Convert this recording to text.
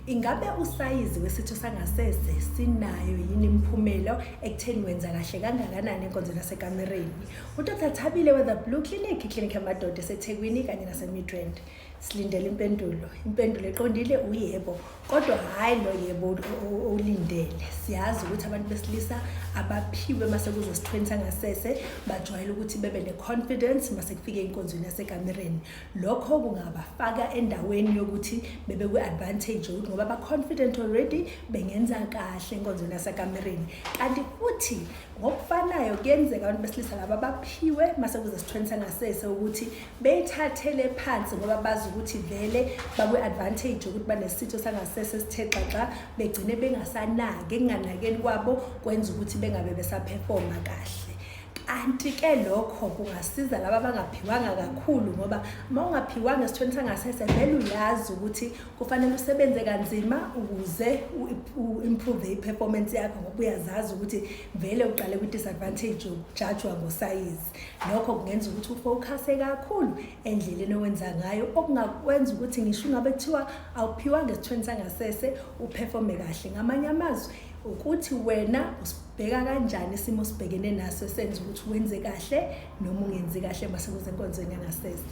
Ingabe usayizi wesitho sangasese sinayo yini imiphumelo ekutheni wenza kahle kangakanani enkonzweni yasekamereni? UDr Thabile we-The Blue Clinic, iklinikhi yamadoda eseThekwini kanye naseMidrand. Silindele impendulo. Impendulo eqondile uyebo, kodwa hhayi lo yebo owulindele. Siyazi ukuthi abantu besilisa abaphiwe mase kuze esithweni sangasese bajwayele ukuthi bebe ne-confidence mase kufike enkonzweni yasekamereni. Lokho kungabafaka endaweni yokuthi bebe kwi-advantage yokuthi ngoba ba-confident already bengenza kahle enkonzweni yasekamereni. Kanti futhi ngokufanayo kuyenzeka abantu besilisa laba baphiwe mase kuze esithweni sangasese ukuthi beyithathele phansi ngoba bazi ukuthi vele bakwi-advantage yokuthi banesitho sangasese esithe xaxa, begcine bengasanaki. Ekunganakeni kwabo kwenza ukuthi bengabe besaphefoma kahle. Kanti-ke lokho kungasiza laba abangaphiwanga kakhulu, ngoba uma ungaphiwanga esithweni sangasese vele uyazi ukuthi kufanele usebenze kanzima ukuze u-improve i-performance yakho, ngoba uyazazi ukuthi vele uqale kwi-disadvantage yokujajwa ngosayizi. Lokho kungenza ukuthi ufocuse kakhulu endleleni owenza ngayo, okungakwenza ukuthi ngisho ungabe kuthiwa awuphiwanga esithweni sangasese uphefome kahle. Ngamanye amazwi ukuthi wena usibheka kanjani isimo osibhekene naso esenza ukuthi wenze kahle noma ungenzi kahle mase kuze enkonzweni yangasese.